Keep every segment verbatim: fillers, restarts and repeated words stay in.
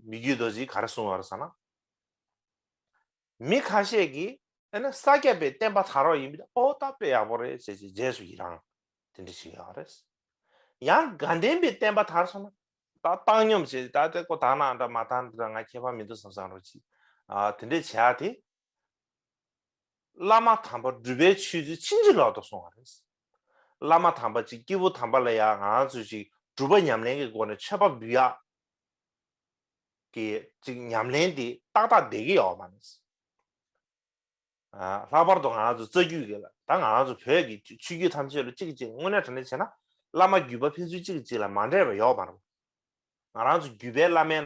མི་བསྐྱོད་རྡོ་རྗེས་ག་རེ་གསུངས་ཡོད་རེད་ཟེར་ན། མི་ཁ་ཤས་ཀྱིས་ཨ་ནི་ས་སྐྱ་པའི་བསྟན་པ་དར་བ་ཡིན་པས་ཨོ་ད་དཔེ་ཡག་པོ་རེད་ཟེར་གྱི་རྗེས་སུ་ཡི་རང་དེ་འདྲ་ཞིག་ཡོད་རེད། ཡང་དགའ་ལྡན་པའི་བསྟན་པ་དར་སོང་ན་ད་བཏང་སྙོམས་བྱས་ད་ལྟ་ཁོ་དར་ན་འདྲ་མ་དར་འདྲ་ང་ཁྱད་པར་མི་འདུག་བསམ་བསམ་རོགས་གྱིས་ཨ་དེ་འདྲས་བྱས་ཏེ། བླ་མ་དམ་པ་སྒྲུབ་པའི་ཆོས་ཚུལ་ཕྱིན་ཅི་ལོག་ཏུ་སོང་བ་རེད། བླ་མ་དམ་པ་ཅིག་སྐྱེས་བུ་དམ་པ་ལ་ཡང་ང་རང་ཚོས་ཅིག་སྒྲུབ་པ་ཉམས་ལེན་གྱི་སྒོ་ནས་མཆོད་པ་འབུལ་ཡག་གི་ཅིག་ཉམས་ལེན་དེ་ཏག་ཏག་བསྡད་ཀྱི་ཡོད་མ་རེད། ལྷག་པར་དུ་ང་རང་ཚོ་རྩ་རྒྱུད་ཀྱི་ལ་ད་ང་རང་ཚོ་བོད་ཀྱི་ཆོས་བརྒྱུད་ཐམས་ཅད་ལ་གཅིག་གཅིག་དངོས་གནས་དྲང་གནས་བྱས་ན་བླ་མ་བརྒྱུད་པ་ཕན་ཚུན་གཅིག་གཅིག་ལ་མ་འདྲེས་པ་ཡོད་མ་རེད། ང་རང་ཚོ་བརྒྱུད་པའི་བླ་མའི་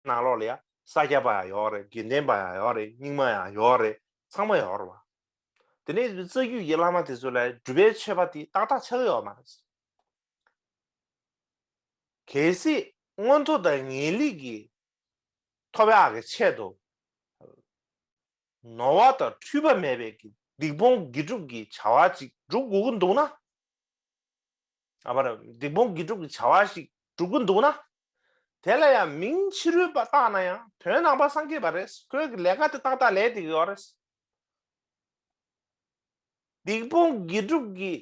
ནང་ལོགས་ལ་ཡང་ས་སྐྱ་པ་ཡང་ཡོད་རེད། དགེ་ལྡན་པ་ཡང་ཡོད་རེད། རྙིང་མ་ཡང་ཡོད་རེད། ཚང་མ་ཡོད་རེད་བ། དེ་ནས་རྩ་རྒྱུད་ཀྱི་བླ་མ་དེ་ཚོ་ལ་སྒྲུབ་པའི་མཆོད་པ་དེ་ཏག་ཏག་ཆགས་ཀྱི་ཡོད་མ་རེད། གལ་སྲིད་མངོན་མཐོ་དང་ངེས་ལེགས་ཀྱི་ཐོབ་ཡག་གི་ཆེད་དུ་ནོར་བ་དང་འཁྲུལ་པ་མེད་པའི་གི་སྡིག་སྤོང་དགེ་སྒྲུབ་ཀྱི་བྱ་བ་ཅིག་སྒྲུབ་དགོས་ཀྱི་འདུག་ན། ཨ་པར་སྡིག་སྤོང་དགེ་སྒྲུབ་ཀྱི་བྱ་བ་ཞིག་སྒྲུབ་ཀྱི་འདུག་ན། དེ་ལ་ཡང་མིང་ཕྱི་རོལ་པ་བཏགས་ན་ཡང་དོན་ནང་པ་སངས་རྒྱས་པ་རེད། ཁོའི་གི་ལས་ཀ་དེ་ཏག་ཏག་ལས་བསྡད་ཀྱི་ཡོད་རེད། སྡིག་སྤོང་དགེ་སྒྲུབ་ཀྱི་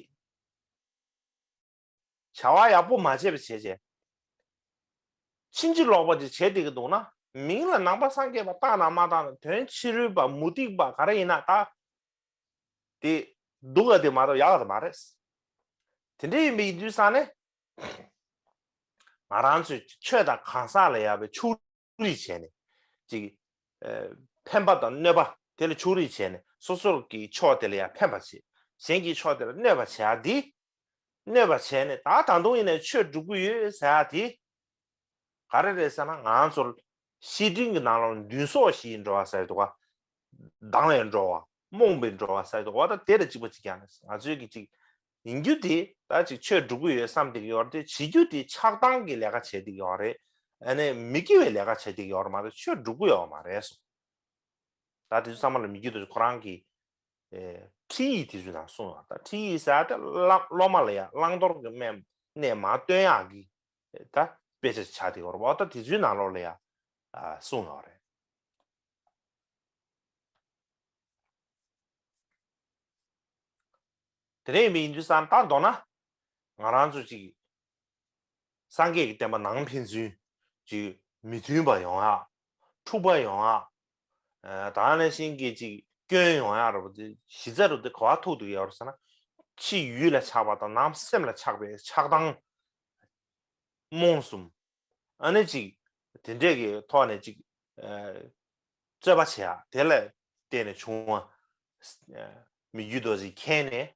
བྱ་བ་ཡག་པོ་མ་བྱས་པ་བྱས་བྱས། ཕྱིན་ཅི་ལོག་པ་ཅིག་བྱས་བསྡད་ཀྱི་འདུག་ན། མིང་ལ་ནང་པ་སངས་རྒྱས་པ་བཏགས་ན་མ་བཏགས་ན་དོན་ཕྱི་རོལ་པ་མུ་སྟེགས་པ་ག་རེ་ཡིན་ན་ད། དེ་སྡུག་ག་དེ་མ་གཏོགས་ཡག་ག་དེ་མ་རེད། དེ་འདྲ་ཡིན་པའི་ཡིན་དུས་ཙང་ནས། ང་རང་ཚོས་ཆོས་དང་གང་ཟག་ལ་ཡག་པའི་ཕྱོགས་རིས་བྱས་ནས་ཅིག་ཕན་པ་དང་གནོད་པ་དེ་ལ་ཕྱོགས་རིས་བྱས་ནས་སོ་སོར་གྱི་ཕྱོགས་དེ་ལ་ཡང་ཕན་པ་བྱེད། གཞན་གྱི་ཕྱོགས་དེ་ལ་གནོད་པ་བྱེད་ཡག་འདི། གནོད་པ་བྱས་ནས་ད་ད་དུང་ཡིན་ནའི་ཆོས་སྒྲུབ་ཀྱི་ཡོད་ཟེར་ཡག་དེ། ག་རེ་རེད་ཟེར་ན་ང་ཚོར་བཤེས་སྤྲིང་གི་ནང་ལ་མདུན་སོགས་བཞིའི་འགྲོ་བ་ཟེར་འདུག་ག་དང་བའི་འགྲོ་བ། རྨོངས་པའི་འགྲོ་བ་ཟེར་འདུག་ག་ད་དེ་དང་གཅིག་པ་གཅིག་རྐྱང་རེད། ང་ཚོའི་གི་གཅིག་ཡིན་རྒྱུ་དེ་ད་ཅིག་ཆོས་སྒྲུབ་ཀྱི་ཡོད་བསམ་བསྡད་ཀྱི་ཡོད་རེད་དེ་བྱེད་རྒྱུ་དེ་ཆགས་སྡང་གི་ལས་ཀ་བྱེད་བསྡད་ཀྱི་ཡོད་རེད། ཨ་ནི་མི་དགེ་བའི་ལས་ཀ་བྱེད་བསྡད་ཀྱི་ཡོད་རེད་མ་གཏོགས་ཆོས་སྒྲུབ་ཀྱི་ཡོད་མ་རེད་གསུངས། ད་དེ་ཚོ་ཚང་མ་ལ་མི་བསྐྱོད་རྡོ་རྗེ་ཁོ་རང་གི་ཨེ་ཁྲིད་ཡིག་དེ་ཚོའི་ནང་གསུངས་ཡོད། ད་ཁྲིད་ཡིག་ཟེར་ཡག་དེ་བླ་སློབ་མ་ལ་ཡང་བླང་དོར་གྱི་སྨན་གནས་མ་སྟོན་ཡག་གི་ད་དཔེ་ཆ་ཆགས་བསྡད་ཡོད་རེད་པ། ད་དེ་ཚོའི་ནང་ལོགས་ལ་ཡང་ཨ་གསུངས་ཡོད་རེད། དེ་འདྲ་ཡིན་པ་ཡིན་དུས་ཙང་ད་མདོར་ན་ང་རང་ཚོ་ཅིག་སངས་རྒྱས་ཀྱི་བསྟན་པ་ནང་ཕན་ཚུན་ཅིག་མི་མཐུན་པ་ཡོང་ཡག་འཁྲུག་པ་ཡོང་ཡག་ཨ་ད་ག་ནང་བཞིན་གྱི་ཅིག་སྐྱོན་ཡོང་ཡག་རེད་པ། དེ་གཞི་རྩ་རུ་དེ་ག་པར་ཐུག་བསྡད་ཡོད་རེད་ཟེར་ན། ཕྱི་ཡུལ་ལ་ཆགས་པ་དང་ནང་སེམས་ལ་ཆགས་པའི་ཆགས་སྡང་རྨོངས་གསུམ། ཨ་ནི་ཅིག་དེ་འདྲས་ཀྱི་ཐོག་ནས་ཅིག་ཨ་རྩོད་པ་བྱེད་ཡག་དེ་ལ་བརྟེན་ནས་བྱུང་བ། ཨ་མི་བསྐྱོད་རྡོ་རྗེ་མཁྱེན་ནས།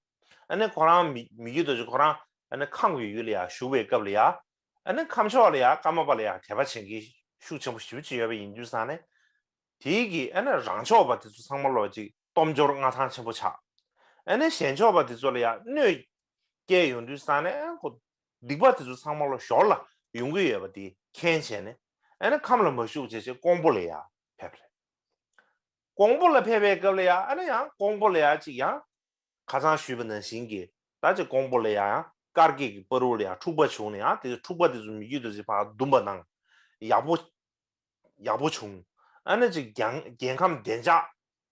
ཨ་ནི་ཁོ་རང་མི་མི་བསྐྱོད་རྡོ་རྗེ་ཁོ་རང་ཨ་ནི་ཁམས་ཀྱི་ཡུལ་ལ་ཡང་བཞུགས་པའི་སྐབས་ལ་ཡང་། ཨ་ནི་ཁམས་ཕྱོགས་ལ་ཡང་ཀརྨ་པ་ལ་ཡང་དད་པ་བྱེད་མཁན་ཤུགས་ཆེན་པོ་ཞེ་པོ་ཅིག་ཡོད་པ་ཡིན་དུས་ཙང་ནས། དེའི་གི་ཨ་ནི་རང་ཕྱོགས་པ་དེ་ཚོ་ཚང་མ་ལོག་ཅིག་སྟོབས་འབྱོར་མངའ་ཐང་ཆེན་པོ་ཆགས། ཨ་ནི་གཞན་ཕྱོགས་པ་དེ་ཚོ་ལ་ཡང་གནོད་སྐྱེལ་ཡོང་དུས་ཙང་ནས་ཁོ་སྡིག་པ་དེ་ཚོ་ཚང་མ་ལོག་ཞོར་ལ་ཡོང་གི་ཡོད་པ་དེ་མཁྱེན་བྱས་ནས། ཨ་ནི་ཁམས་ལ་མ་བཞུགས་བྱས་བྱས་ཀོང་པོ་ལ་ཡང་ཕེབས་རེད། ཀོང་པོ་ལ་ཕེབས་པའི་སྐབས་ལ་ཡང་ཨ་ནི་ཡང་ཀོང་པོ་ལ་ཡང་ཅིག་ཡང་། ཁ་སང་ཞུས་པ་ནང་བཞིན་གྱི་ད་ཅིག་ཀོང་པོ་ལ་ཡང་ཀར་གྱི་གི་བར་དུ་ལ་ཡང་འཁྲུག་པ་བྱུང་ནས་ཡང་དེ་འཁྲུག་པ་དེ་ཚོ་མི་བསྐྱོད་རྡོ་རྗེ་ཕར་བརྡུངས་པ་དང་ཡག་པོ་ཡག་པོ་བྱུང་། ཨ་ནི་ཅིག་རྒྱང་རྒྱལ་ཁམས་བདེ་འཇགས་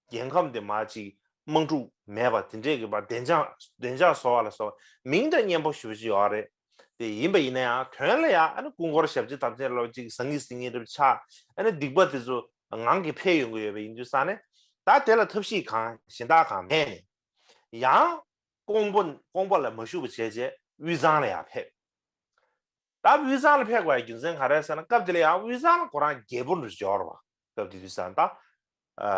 རྒྱལ་ཁམས་དེ་མར་ཅིག་དམག་འཁྲུག་མེད་པ་དེ་འདྲས་ཀྱི་བར་བདེ་འཇགས་བདེ་འཇགས་བཟོ་བ་ལ་སོགས་མིང་དང་མཉམ་པོ་ཞུ་བ་ཅིག་ཡོད་རེད། དེ་ཡིན་པ་ཡིན་ན་ཡང་དོན་ལ་ཡང་ཨ་ནི་སྐུ་འཁོར་ཞབས་ཕྱི་འདབ་ཆེན་ལོ་ཅིག་ཟང་ངི་ཟིང་ངི་འདྲ་ཆགས། ཨ་ནི་སྡིག་པ་དེ་ཚོ་ངང་གིས་འཕེལ་ཡོང་གི་ཡོད་པ་ཡིན་དུས་ཙང་ནས་ད་དེ་ལ་ཐབས་ཤེས་གང་གཞན་དག་གང་མེད་ནས། ཡང་ཀོང་པོ་ཀོང་པོ་ལ་མ་བཞུགས་པ་བྱས་རྗེས་དབུས་གཙང་ལ་ཡང་ཕེབས། ད་དབུས་གཙང་ལ་ཕེབས་པའི་རྒྱུ་མཚན་ག་རེ་ཟེར་ན་སྐབས་དེ་ལ་ཡང་དབུས་གཙང་ལ་ཁོ་རང་རྒྱལ་པོ་འདྲ་འབྱོར་བ་སྐབས་དེ་དུས་ཙང་ད་ཨ་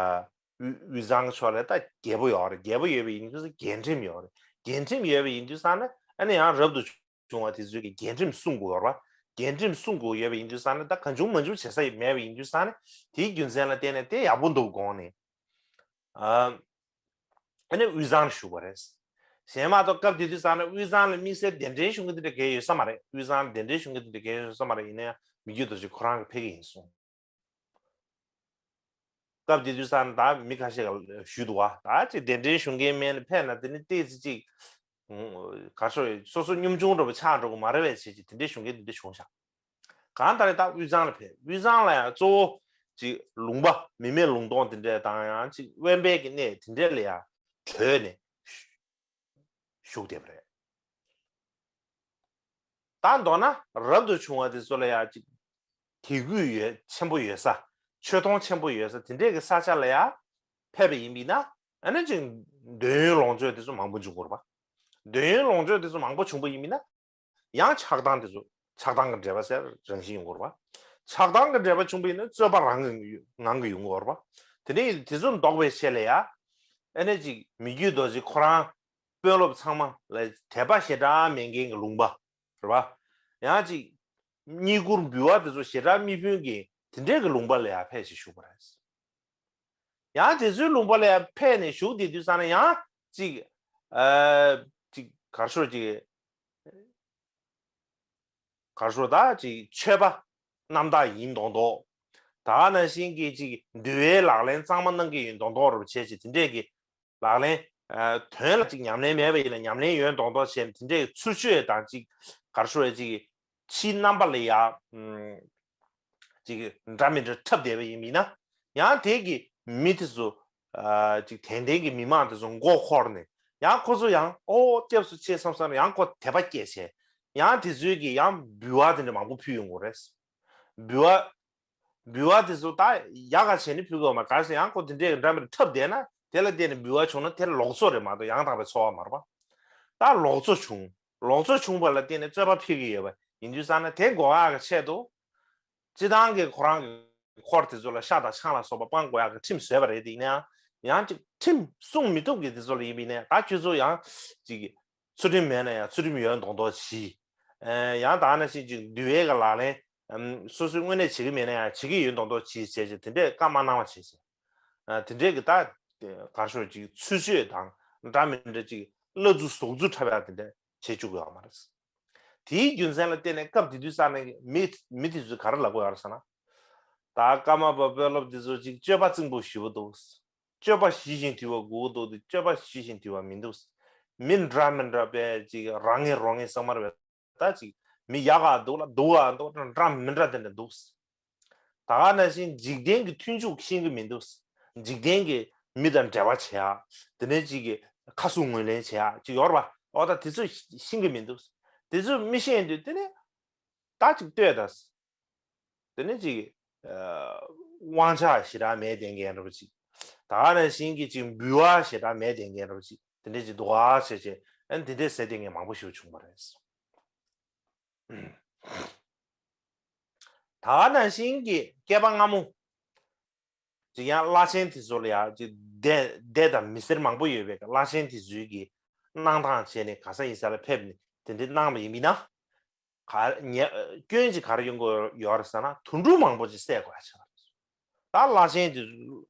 དབུས་དབུས་གཙང་ཕྱོགས་ལ་ད་རྒྱལ་པོ་ཡོད་རེད། རྒྱལ་པོ་ཡོད་པ་ཡིན་དུས་ཙང་རྒྱལ་ཁྲིམས་ཡོད་རེད། རྒྱལ་ཁྲིམས་ཡོད་པ་ཡིན་དུས་ཙང་ནས་ཨ་ནི་ཡང་རབ་ཏུ་བྱུང་བ་དེ་ཚོས་ཀྱི་རྒྱལ་ཁྲིམས་སྲུང་དགོས་ཡོད་རེད། རྒྱལ་ཁྲིམས་སྲུང་དགོས་ཡོད་པ་ཡིན་དུས་ཙང་ནས་ད་གང་བྱུང་མང་བྱུང་བྱེད་ས་ཡི་མེད་པ་ཡིན་དུས་ཙང་ནས་དེའི་རྒྱུ་མཚན་ལ་བརྟེན་ནས་དེ་ཡག་པོ་འདུག་དགོངས་ནས། ཨ་ཨ་ནི་དབུས་གཙང་ལ་བཞུགས་པ་རེད། གཞན་མ་གཏོགས་སྐབས་དེ་དུས་ཙང་ནས་དབུས་གཙང་ལ་དམིགས་བསལ་གདན་འདྲེན་ཞུ་མཁན་དེ་འདྲ་གང་ཡོད་ས་མ་རེད། དབུས་གཙང་ལ་གདན་འདྲེན་ཞུ་མཁན་དེ་འདྲ་གང་ཡོད་ས་མ་རེད། ཡིན་ན་ཡང་མི་བསྐྱོད་རྡོ་རྗེ་ཁོ་རང་གིས་ཕེབས་ཀྱི་ཡིན་གསུངས། སྐབས་དེ་དུས་ཙང་ནས་ད་མི་ཁ་ཤས་ཀྱིས་ཞུས་འདུག་བ། ད་ཅིག་གདན་འདྲེན་ཞུ་མཁན་མེད་ནས་ཕེབས་ན་དེ་ནི་ཏོག་ཙམ་ཅིག་ག་ཚོད་སོ་སོ་གཉོམ་ཆུང་འདྲ་པོ་ཆགས་འགྲོ་གི་མ་རེད་པས་བྱས་ཀྱི་དེ་འདྲའི་ཞུ་མཁན་དེ་འདྲ་བྱུང་ཤག་གང་ལྟར་ད་དབུས་གཙང་ལ་ཕེབས། དབུས་གཙང་ལ་ཡང་གཙོ་བོ་ཅིག་ལུང་པ་མི་མེད་ལུང་སྟོང་དེ་འདྲས་དང་ཡང་ཅིག་དབེན་པའི་གི་གནས་དེ་འདྲས་ལ་ཡང་བྲོས་ནས་བཞུགས་བསྡད་པ་རེད། ད་མདོར་ན་རབ་ཏུ་བྱུང་བ་དེ་ཚོ་ལ་ཡང་ཅིག་དད་གུས་ཡོད་ཆེན་པོ་ཡོད་ས། ཆོས་མཐོང་ཆེན་པོ་ཡོད་ས་དེ་འདྲས་ཀྱི་ས་ཆ་ལ་ཡང་ཕེབས་པ་ཡིན་པས་ན། ཨ་ནི་ཅིག་འདོད་ཡོན་ལོངས་སྤྱོད་དེ་ཚོ་མང་པོ་འབྱུང་གི་རེད་པ། འདོད་ཡོན་ལོངས་སྤྱོད་དེ་ཚོ་མང་པོ་བྱུང་པ་ཡིན་པས་ན། ཡང་ཆགས་སྡང་དེ་ཚོ་ཆགས་སྡང་གི་འབྲེལ་བ་ཟེར་རང་བཞིན་ཡོང་གི་རེད་པ། ཆགས་སྡང་གི་འབྲེལ་བ་བྱུང་པ་ཡིན་ན་རྩོད་པ་རང་གི་ངང་གིས་ཡོང་གི་རེད་པ། དེ་ནས་དེ་ཚོ་ལྡོག་པའི་ཆེད་ལ་ཡང་། ཨ་ནི་ཅིག་མི་བསྐྱོད་རྡོ་རྗེ་ཁོ་རང་དཔོན་སློབ་ཚང་མ་ལ་དད་པ་ཞེ་དྲག་མེད་མཁན་གྱི་ལུང་པ་རེད་པ། ཡང་ཅིག་བསྙེན་བཀུར་འབུལ་བ་དེ་ཚོ་ཞེ་དྲག་མི་ཕུལ་མཁན་དེ་འདྲས་ཀྱི་ལུང་པ་ལ་ཡང་ཕེབས་ཤིག་བཞུགས་པ་རེད། ཡང་དེ་ཚོའི་ལུང་པ་ལ་ཡང་ཕེབས་ནས་བཞུགས་བསྡད་དུས་ཙང་ན་ཡང་ཅིག་ཨ་ཅིག་གར་ཤོར་ཅིག་གར་ཤོར་ད་ཅིག་ཆོས་པ་རྣམ་དག་ཡིན་མདོག་མདོག་ད་ག་ནང་བཞིན་གྱི་ཅིག་འདུལ་བའི་ལག་ལེན་གཙང་མ་གནང་གི་ཡིན་མདོག་མདོག་རུ་བྱས་ཅིག་དེ་འདྲས་ཀྱི་ལག་ལེན། ཨ་དོན་ལ་ཅིག་ཉམས་ལེན་མེད་པ་ཡིན་ན་ཉམས་ལེན་ཡོད་མདོག་མདོག་བྱས་ནས་དེ་འདྲའི་ཚུལ་འཆོས་དང་ཅིག་གར་ཤོར་བའི་ཅིག་ཕྱིའི་རྣམ་པ་ལ་ཡ་ཨམ་ཅིག་འདྲ་མི་འདྲ་འཁྲབ་བསྡད་པ་ཡིན་མིན་ན། ཡང་དེ་གི་མི་དེ་ཚོ་ཨ་ཅིག་དད་ལྡན་གྱི་མི་མང་དེ་ཚོ་མགོ་འཁོར་ནས་ཡང་ཁོ་ཚོ་ཡང་ཨོ་སྐྱབས་སུ་མཆི་བསམ་བསམ་ཡང་ཁོ་དད་པ་སྐྱེས་བྱས། ཡང་དེ་ཚོའི་གི་ཡང་འབུལ་བ་དེ་འདྲ་མང་པོ་ཕུལ་ཡོང་གི་རེད། འབུལ་བ། འབུལ་བ་དེ་ཚོ་ད་ཡག་ག་བྱས་ནས་ཕུལ་དགོས་མ་ག་ཟེར་ཡང་ཁོ་དེ་འདྲའི་འདྲ་མི་འཁྲབ་བསྡད་ན་དེ་ལ་བརྟེན་ནས་འབུལ་བ་བྱུང་ན་དེ་ལ་ལོག་འཚོ་རེད་མ་གཏོགས་ཡང་དག་པའི་འཚོ་བ་མ་རེད་པ། ད་ལོག་འཚོ་བྱུང་། ལོག་འཚོ་བྱུང་བ་ལ་བརྟེན་ནས་རྩོད་པ་འཕེལ་གྱི་ཡོད་པ་ཡིན་དུས་ཙང་ན་དེ་འགོག་ཡག་གི་ཆེད་དུ། སྤྱི་བཏང་གི་ཁོ་རང་གི་འཁོར་དེ་ཚོ་ལ་ཤ་དང་ཆང་ལ་སོགས་པ་སྤང་དགོས་ཡག་གི་ཁྲིམས་བཟོས་པ་རེད་དེ་ཡིན་ན་ཡང་ཡང་ཅིག་ཁྲིམས་སྲུང་མི་ཐུབ་ཀྱི་དེ་ཚོ་ལ་ཡིན་པ་ཡིན་ན་ད་ཁྱོད་ཚོ་ཡང་ཅིག་ཚུལ་ཁྲིམས་མེད་ན་ཡང་ཚུལ་ཁྲིམས་ཡོད་མདོག་མདོག་བྱེད། ཨ་ཡང་ད་ནང་བཞིན་ཅིག་འདུལ་བའི་གི་ལག་ལེན་ཨམ་སོ་སོའི་དངོས་གནས་བྱེད་ཀྱི་མེད་ན་ཡང་བྱེད་ཀྱི་ཡོད་མདོག་མདོག་བྱེད་བྱས་བྱས་དེ་འདྲས་བཀའ་མ་གནང་བ་བྱས་བྱས། ཨ་དེ་འདྲས་ཀྱི་ད་གར་ཤོར་ཅིག་ཚུལ་འཆོས་དང་འདྲ་མི་འདྲ་ཅིག་བླ་རྫུ་ཟོག་རྫུ་འཁྲབ་ཡག་དེ་འདྲས་བྱེད་བཅུག་ཡོད་མ་རེད། དེའི་རྒྱུ་མཚན་ལ་བརྟེན་ནས་སྐབས་དེ་དུས་ས་ནས་མི་མི་དེ་ཚོས་ག་རེ་ལབ་དགོས་ཡོད་རེད་ཟེར་ན། ད་ཀརྨ་པ་དཔོན་སློབ་དེ་ཚོ་ཅིག་སྤྱོད་པ་རྩིང་པོ་ཞེ་པོ་འདུག་སྤྱོད་པ་ཞི་ཞིང་དུལ་བ་དགོས་འདུག་དེ་སྤྱོད་པ་ཞི་ཞིང་དུལ་བ་མི་འདུག་མི་འདྲ་མི་འདྲ་པའི་ཅིག་རང་ངན་རང་ངན་ཟེར་མ་རེད་པས། ད་ཅིག་མི་ཡག་ག་འདུག་ལ་སྡུག་ག་འདུག་འདྲ་མི་འདྲ་དེ་འདྲ་འདུག་ད་ག་ནང་བཞིན་འཇིག་རྟེན་གྱི་མཐུན་འཇུག་ཤེས་ཀྱི་མི་འདུག་འཇིག་རྟེན་གྱི་མི་དང་འབྲེལ་བ་བྱེད་ཡ། དེ་ནས་ཅིག་གི་ཁ་ཟུག་ངོས་ལེན་བྱེད་ཡ་ཅིག་ཡོད་རེད་པ། འོ་ད་དེ་ཚོ་ཤེས་ཀྱི་མི་འདུག་དེ་ཚོ་མི་ཤེས་དུས་དེ་ནས་ད་ཅིག་ལྟོས་དང་། དེ་ནས་ཅིག་ཨ་དབང་ཆ་ཞེ་དྲག་མེད་བསྡད་མཁན་འདྲ་པོ་ཅིག་ད་ག་ནང་བཞིན་གྱི་ཅིག་འབུལ་བ་ཞེ་དྲག་མེད་བསྡད་མཁན་འདྲ་པོ་ཅིག་དེ་འདྲས་ཅིག་འདུག་ག་བྱས་བྱས་ཨ་ནི་དེ་འདྲས་ཟེར་བསྡད་མཁན་མང་པོ་ཞིག་བྱུང་བ་རེད། ད་ག་ནང་བཞིན་གྱི་བསྐལ་པ་སྔ་མོ། ཅིག་ཡང་བླ་ཆེན་དེ་ཚོ་ལ་ཡང་ཅིག་སྡེ་སྡེ་དང་མི་སེར་མང་པོ་ཡོད་པའི་བླ་ཆེན་དེ་ཚོའི་གི་གནང་སྟངས་བྱས་ནས་ག་ས་ཡིན་ས་ལ་ཕེབས་ནས་དེ་འདྲའི་གནང་བ་ཡིན་མིན་ན། ག་ཉེ་སྐྱོན་ཅིག་ག་རེ་ཡོང་གི་ཡོད་རེད་ཟེར་ན་དུད་འགྲོ་མང་པོ་ཅིག་བསད་དགོས་ཡ་ཆགས་རེད། ད་བླ་ཆེན་དེ་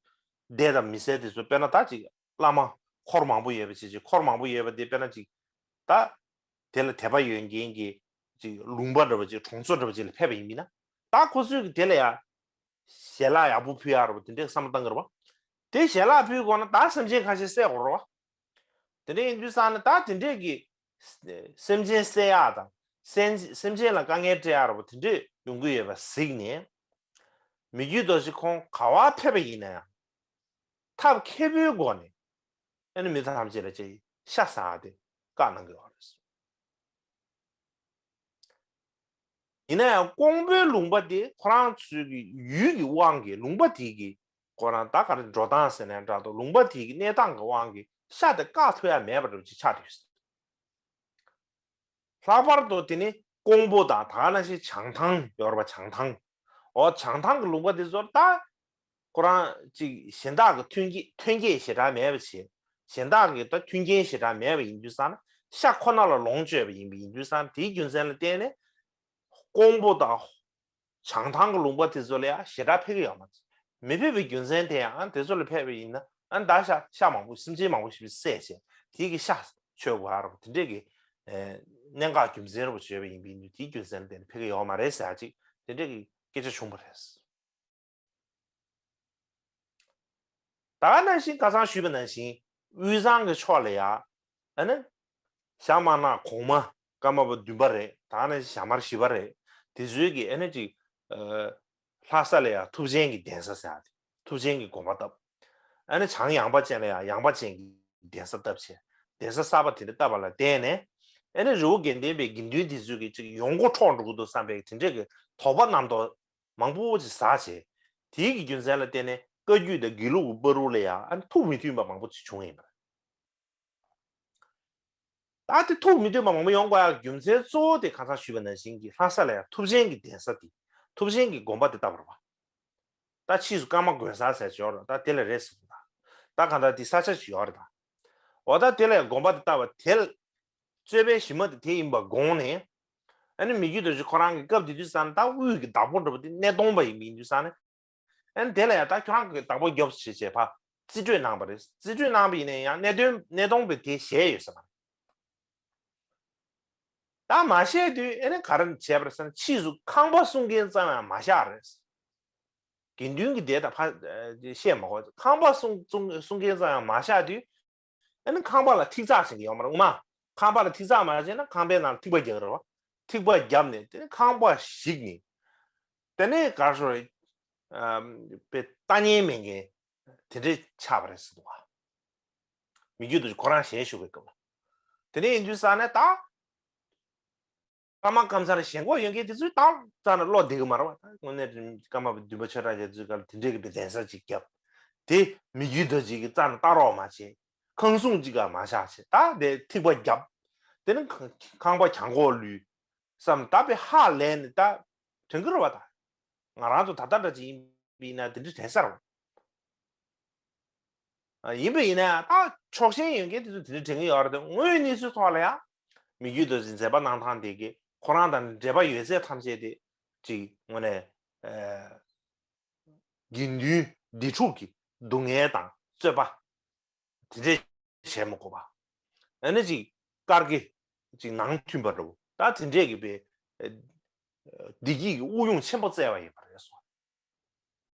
སྡེ་དང་མི་སེར་དེ་ཚོ་དཔེར་ན་ད་ཅིག་བླ་མ་འཁོར་མང་པོ་ཡོད་པ་ཅིག་ཅིག་འཁོར་མང་པོ་ཡོད་པ་དེ་དཔེར་ན་ཅིག་ད་དེ་ལ་དད་པ་ཡོད་མཁན་གྱི་ཅིག་ལུང་པ་འདྲ་པོ་ཅིག་གྲོང་ཚོ་འདྲ་པོ་ཅིག་ལ་ཕེབས་པ་ཡིན་མིན་ན་ད་ཁོ་ཚོས་ཀྱི་དེ་ལ་ཡ། ཞལ་ལག་ཡག་པོ་ཕུལ་ཡག་རེད་པ་དེ་འདྲས་བསམ་བློ་བཏང་གི་རེད་པ། དེ་ཞལ་ལག་ཕུལ་དགོས་ན་ད་སེམས་ཅན་ཁ་ཤས་བསད་དགོས་རེད་པ། དེ་འདྲས་ཡིན་དུས་ཙང་ནས་ད་དེ་འདྲས་ཀྱི་སེམས་ཅན་བསད་ཡག་དང་སེམས་སེམས་ཅན་ལ་དཀའ་ངལ་སྤྲད་ཡག་རེད་པ་དེ་འདྲས་ཡོང་གི་ཡོད་པ་གཟིགས་ནས། མི་བསྐྱོད་རྡོ་རྗེ་ཁོང་ག་པར་ཕེབས་པ་ཡིན་ན་ཡང་ཐབས་མཁས་པོའི་སྒོ་ནས་ཨ་ནི་མི་ཐམས་ཅད་ལ་ཅིག་ཤ་ཟ་སྟེ་བཀའ་གནང་གི་ཡོད་རེད། ཡིན་ན་ཡང་ཀོང་པོའི་ལུང་པ་དེ་ཁོ་རང་ཚོའི་གི་ཡུལ་གྱི་དབང་གིས་ལུང་པ་དེ་གི་ཁོ་རང་ད་ག་རེ་འགྲོ་སྟངས་ཟེར་ན་འདྲ་འདུག་ལུང་པ་དེ་གི་གནས་སྟངས་ཀྱི་དབང་གིས་ཤ་དེ་བཀག་ཐུབ་ཡ་མེད་པ་འདྲ་པོ་ཅིག་ཆགས་བསྡད་ཡོད། ལྷག་པར་དུ་དེ་ནི་ཀོང་པོ་དང་ད་ག་ནང་བཞིན་བྱང་ཐང་ཡོད་རེད་པ། བྱང་ཐང་། འོ་བྱང་ཐང་གི་ལུང་པ་དེ་ཚོར་ད། ཁོ་རང་ཅིག་གཞན་དག་གི་ཐོན་སྐྱེད་ཐོན་སྐྱེད་ཞེ་དྲག་མེད་པ་བྱས། གཞན་དག་གི་ད་མཐུན་རྐྱེན་ཞེ་དྲག་མེད་པ་ཡིན་དུས་ཙང་ན་ཤ་ཁོ་ན་ལ་ལོངས་སྤྱོད་པ་ཡིན་པ་ཡིན་དུས་ཙང་ན་དེའི་རྒྱུ་མཚན་ལ་བརྟེན་ནས་ཀོང་པོ་དང་བྱང་ཐང་གི་ལུང་པ་དེ་ཚོ་ལ་ཡང་ཞེ་དྲག་ཕེབས་ཀྱི་ཡོད་མ་རེད། མི་ཕེབས་པའི་རྒྱུ་མཚན་དེ་ཡང་དེ་ཚོ་ལ་ཕེབས་པ་ཡིན་ན་ཨ་ད་ཤ་ཤ་མང་པོ་སེམས་ཅན་མང་པོ་ཞིག་བསད་བྱས་དེའི་གི་ཤ་མཆོད་དགོས་ཨ་རོགས་དེ་འདྲས་ཀྱི་གནད་འགག་རྒྱུ་མཚན་རེ་བ་བརྗོད་པ་ཡིན་པ་ཡིན་དུས་དེའི་རྒྱུ་མཚན་ལ་བརྟེན་ནས་ཕེབས་ཀྱི་ཡོད་མ་རེད་ཟེར་ཡ་ཅིག་དེ་འདྲས་ཀྱི་སྐད་ཆ་བྱུང་བ་རེད། ད་ག་ནང་བཞིན་ཁ་སང་ཞུས་པ་ནང་བཞིན་དབུས་གཙང་གི་ཕྱོགས་ལ་ཡ་ཨ་ནི་ཞྭ་དམར་ནག་གོང་མ་ཀརྨ་པ་བདུན་པ་རེད། ད་ག་ནང་བཞིན་ཞྭ་དམར་བཞི་པ་རེད། དེ་ཚོའི་གི་ཨ་ནི་ཅིག་ ལྷ་ས་ལ་ཡང་ཐུབ་ཆེན་གྱི་གདན་ས་ཟེར་ཡ་དེ། ཐུབ་ཆེན་གྱི་དགོན་པ་བཏབ། ཨ་ནི་བྱང་ཡངས་པ་ཅན་ལ་ཡང་ཡངས་པ་ཅན་གྱི་གདན་ས་བཏབ་བྱས། གདན་ས་གསར་པ་དེ་འདྲ་བཏབ་པ་ལ་བརྟེན་ནས། ཨ་ནི་རི་བོ་དགེ་ལྡན་པའི་དགེ་འདུན་དེ་ཚོས་ཀྱི་ཅིག་ཡོང་སྒོ་འཕྲོག་འགྲོ་གི་འདུག་བསམ་པའི་དེ་འདྲས་ཀྱི་དོགས་པ་རྣམ་རྟོག་མང་པོ་ཅིག་ཟ་བྱས། དེའི་གི་རྒྱུ་མཚན་ལ་བརྟེན་ནས་བཀའ་བརྒྱུད་དང་དགེ་ལུགས་ཀྱི་བར་དུ་ལ་ཡང་ཨ་ནི་ཐུགས་མི་མཐུན་པ་མང་པོ་ཅིག་བྱུང་ཡིན་པ་རེད། ད་དེ་ཐུགས་མི་མཐུན་པ་མང་པོ་ཡོང་དགོས་ཡག་རྒྱུ་མཚན་གཙོ་བོ་དེ་ཁ་སང་ཞུས་པ་ནང་བཞིན་གྱི་ལྷ་ས་ལ་ཡང་ཐུབ་ཆེན་གྱི་གདན་ས་དེ། ཐུབ་ཆེན་གྱི་དགོན་པ་དེ་བཏབ་པ་རེད་པ། ད་ཕྱིས་སུ་ཀརྨ་དགོན་གསར་ཟེར་ཡོད་རེད། ད་དེ་ལ་རེད་ཟེར་གི་འདུག་ད་གང་ལྟར་དེ་ས་ཆ་ཞིག་ཡོད་རེད་ད། འོ་ད་དེ་ལ་ཡང་དགོན་པ་དེ་བཏབ་པ་དེ་ལ་རྩོད་པའི་གཞི་མ་དེ་དེ་ཡིན་པ་དགོངས་ནས། ཨ་ནི་མི་བརྒྱུད་རྡོ་རྗེ་ཁོ་རང་གི་སྐབས་དེ་དུས་ཙང་ད་དབུས་ཀྱི་བདག་པོ་འདྲ་པོ་དེ་སྣེ་གདོང་པ་ཡིན་པ་ཡིན་དུས་ཙང་ནས། ཨ་ནི་དེ་ལ་ཡང་ད་ཁྱོད་རང་གི་བདག་པོ་རྒྱོབ་བྱེད་བྱེད་ཕ་རྩིས་སྤྲོད་གནང་པ་རེད། རྩིས་སྤྲོད་གནང་པ་ཡིན་ན་ཡང་སྣེ་གདོང་སྣེ་གདོང་པས་དེ་བཞེས་ཡོད་ས་མ་རེད། ད་མ་བཞེས་དུས་ཨ་ནི་ག་རེ་བྱས་པ་རེད་ཟེར་ན། ཕྱིས་སུ་ཁང་པ་སྲུང་མཁན་ཙམ་ཡང་མ་བཞག་རེད། དགེ་འདུན་གྱི་སྡེ་དང་ཕ་བཤད་མ་དགོས། ཁང་པ་སྲུང་སྲུང་སྲུང་མཁན་ཙམ་ཡང་མ་བཞག་དུས། ཨ་ནི་ཁང་པ་ལ་ཐིག་ཚགས་བྱེད་ཀྱི་ཡོད་མ་རེད་ངོ་མ། ཁང་པ་ལ་ཐིག་ཚགས་མ་བྱས་ན་ཁང་པའི་ནང་ལ་ཐིགས་པ་རྒྱག་གི་རེད་བ། ཐིགས་པ་བརྒྱབ་ནས་དེ་ནས་ཁང་པ་བཤིག་ནས། དེ་ནས་ག་རེ་ཟེར། ཨ་པའི་ལྟ་ཉན་མེད་མཁན་དེ་འདྲས་ཆགས་པ་རེད་ཟེར་འདུག་བ། མི་རྒྱུད་དུ་ཁོ་རང་ཞལ་བཞུགས་པའི་སྐབས་ལ། དེ་ནས་ཡིན་དུས་ཙང་ནས་ད། ཀརྨ་ཀཾ་ཚང་ལ་ཞེན་ཁོག་ཡོད་མཁན་དེ་ཚོས་ད་རྩ་ནས་བློ་བདེ་གི་མ་རེད་བ། ད་དངོས་གནས་ཀརྨ་པ་བདུན་པ་ཆོས་གྲགས་རྒྱ་མཚོའི་སྐབས་ལ་དེ་འདྲས་ཀྱི་གདན་ས་ཅིག་བརྒྱབ། དེ་མི་རྒྱུད་དུ་ཅིག་གི་རྩ་ནས་ལྟ་རོགས་མ་བྱེད། ཁང་སྲུང་ཅིག་ག་མ་བཞག་བྱེད། ད་དེ་ཐིགས་པ་བརྒྱབ། དེ་ནི་ཁང་ཁང་པ་གྱང་གོག་ལུས། བསམ་ད་པའི་ཧ་ལས་ནས་ད་དྲན་གི་རེད་བ། ད་ང་རང་ཚོ་ད་ལྟ་འདྲ་ཅིག་ཡིན་པ་ཡིན་ན་དེ་འདྲ་དྲན་ས་རེད་བ། ཡིན་པ་ཡིན་ན་ད་ཕྱོགས་ཞེན་ཡོད་མཁན་དེ་ཚོ་དེ་འདྲ་དྲན་གི་ཡོད་རེད་དེ། དངོས་ཡོད་གནས་ཚུལ་ཐོག་ལ་ཡང་མི་རྒྱུད་དུ་མཛད་པ་གནང་སྟངས་དེ་གི་ཁོ་རང་དང་འབྲེལ་བ་ཡོད་ཚད་ཐམས་ཅད་དེ་ཅིག་དངོས་གནས་དགེ་འདུན་སྡེ་འཁྲུག་གི་སྡུག་བསྔལ་དང་རྩོད་པ་དེ་འདྲས་བྱས་མ་དགོས་པ། ཨ་ནི་ཅིག་དཀར་གྱི་ཅིག་ནང་མཐུན་པ་འདྲ་བོ་ད་དེ་འདྲས་ཀྱི་པའི་བདེ་སྐྱིད་ཀྱི་དབུགས་དབྱུང་ཆེན་པོ་བསྩལ་བ་ཡིན་པ་